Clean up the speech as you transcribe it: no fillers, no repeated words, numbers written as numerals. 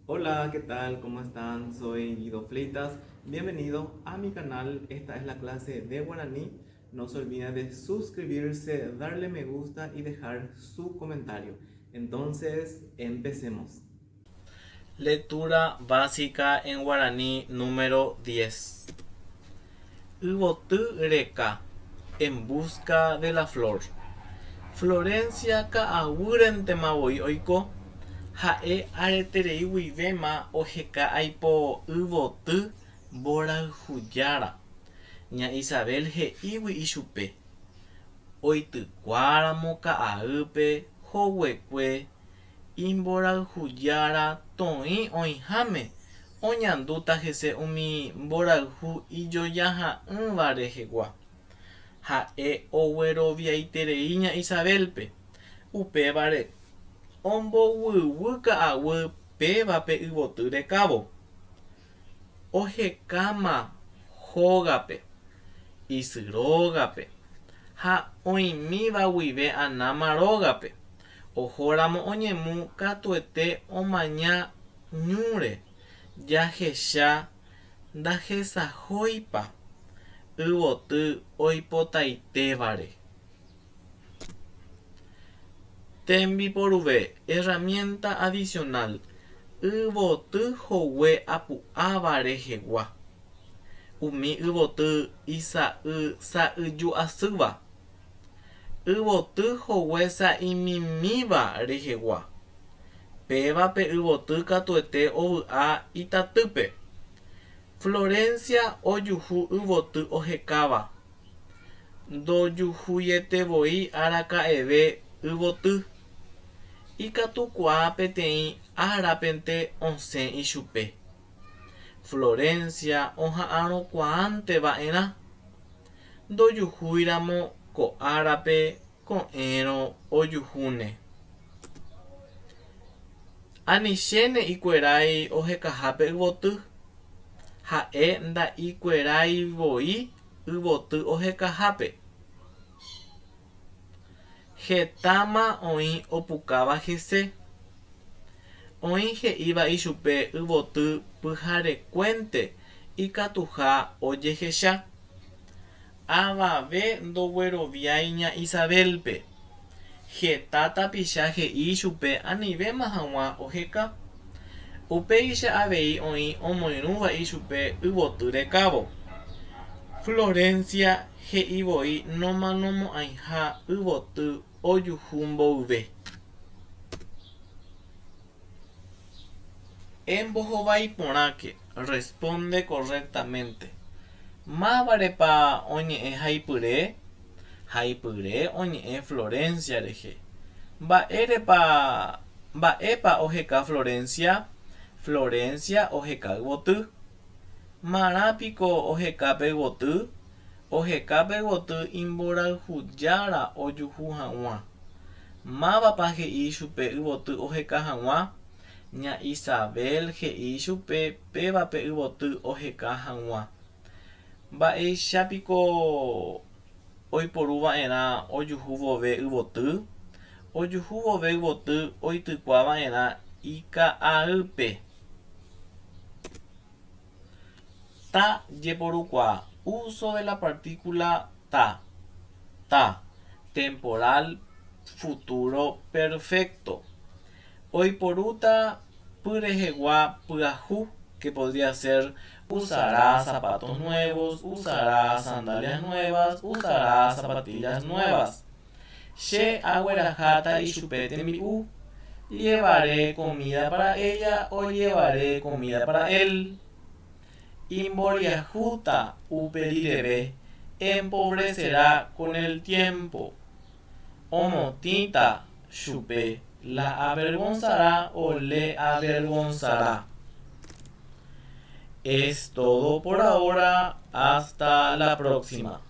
Hola, ¿qué tal? ¿Cómo están? Soy Guido Fleitas. Bienvenido a mi canal. Esta es la clase de guaraní. No se olviden de suscribirse, darle me gusta y dejar su comentario. Entonces, empecemos. Lectura básica en guaraní número 10. Yvoty reka, En busca de la flor. Florencia ka'aguýrentema voi oiko, ha'e areterei guivéma oheka aipo yvoty mborayhujára. Ña Isabel he'ígui ichupe, oitykuáramo ka'aýpe hoguekue imborayhujára toĩ oĩháme oñandúta hese umi mborayhu ijojaha'ỹva rehegua. Ha'e ogueroviaiterei ña Isabel-pe, upévare omboguyguy ka'aguy péva pe yvoty rekávo. Ohekáma hógape, isy rógape, ha oĩmíva guive Anáma rógape. Ohóramo oñemu katuete omaña ñúre jahecha ndahesahóipa yvoty oipotaitévare. Tembiporuve, herramienta adicional, yvoty hogue apu'áva rehegua. Umi yvoty isa'y sa'yju asýva. Yvoty hogue sa'imimíva rehegua. Péva pe yvoty katuete ovy'a itatýpe. Florencia ojuhu yvoty ohekáva. Ndojuhuietevoi araka'eve yvoty. Ikatukuaa peteĩ árapente osẽ ichupe. Florencia oha'arõkuaánte va'erã. Ndojuhúiramo ko árape ko'ẽrõ ojuhúne. Anichéne ikuerái ohekahápe yvoty. Ha'e nda'ikueráivoi yvoty ohekahápe. Hetáma oĩ opukáva hese. Oĩ he'íva ichupe yvoty pyharekuénte ikatuha ojehecha. Avave ndogueroviái ña Isabel-pe. Heta tapicha he'i ichupe anivéma hag̃ua oheka. Upéicha avei oĩ omoirũva ichupe yvoty rekávo. Florencia he'i voi nomanomo'ãiha yvoty ojuhu mboyve. Embohovái porãke, Responde correctamente. Mávarepa oñe'ẽ haipyre? Haipyre oñe'ẽ Florencia rehe. Mba'érepa Mba'épa oheka Florencia? Florencia oheka yvoty. Marã piko oheka pe yvoty? Oheka pe yvoty imborayhujára ojuhu hag̃ua. Mávapa he'i chupe yvoty oheka hag̃ua? Ña Isabel he'i chupe péva pe yvoty oheka hag̃ua. Mba'éicha piko oiporu va'erã ojuhu vove yvoty? Ojuhu vove yvoty oitykua va'erã ika'aýpe. Ta jeporukuaa, uso de la partícula ta, ta, temporal futuro perfecto. Oiporúta pyrehegua pyahu, que podría ser usará zapatos nuevos, usará sandalias nuevas, usará zapatillas nuevas. Che agueraháta ichupe tembi'u, llevaré comida para ella o llevaré comida para él. Imboriahúta upe rireve, empobrecerá con el tiempo. Omotĩta chupe, la avergonzará o le avergonzará. Es todo por ahora, hasta la próxima.